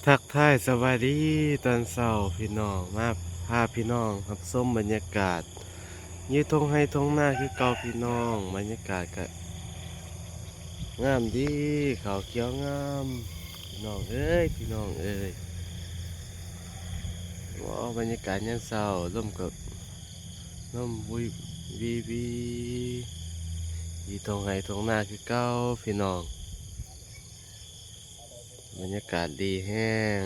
ທັກທາຍສະບາຍດີຕອນເຊົ້າພີ່ນ້ອງ ມາພາພີ່ນ້ອງຮັບຊົມບັນຍາກາດຢູ່ທົ່ງໄຮ່ທົ່ງນາຄືເກົ່າພີ່ນ້ອງ. ບັນຍາກາດກະງາມດີ ເຂົ້າຂຽວງາມ ພີ່ນ້ອງເອີຍ ພີ່ນ້ອງເອີຍ. ວ້າວ ບັນຍາກາດຍາມເຊົ້າ ລົມກະ ລົມວີໆ ຢູ່ທົ່ງໄຮ່ທົ່ງນາຄືເກົ່າພີ່ນ້ອງ. ບັນຍາກາດດີແຮງ